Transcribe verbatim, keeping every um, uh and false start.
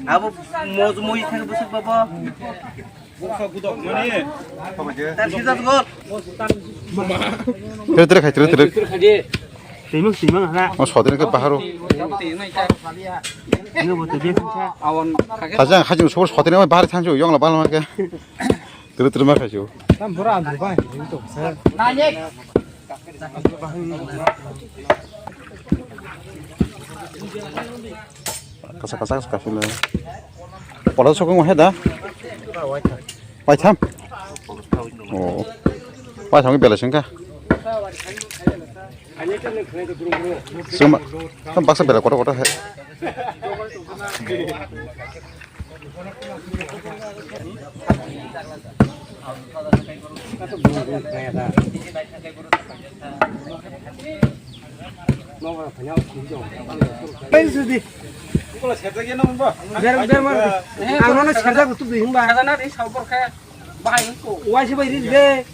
Abo moj moi thang bwswk baba. Tar sijak gol. Tere tere khai, tere tere. Timung timung hana. O sodre ke baharo. Ini butuh dia sih. Awan kaki. Sajang hajung sobor sodre mai bahar thangjo yong la bal ma ke. Tere tere ma khai jo. Tam bora andu bai. Ini tuh. Nanyek. Kasa kasa kasa kasa le. Polo sokong wahe da? Waitham. Oh. Waitham ke bela sengka. Sema. Kan baksa bela kotor kotor he. Ang nono serjak butuh dui hwnba. Waisa bai ri de.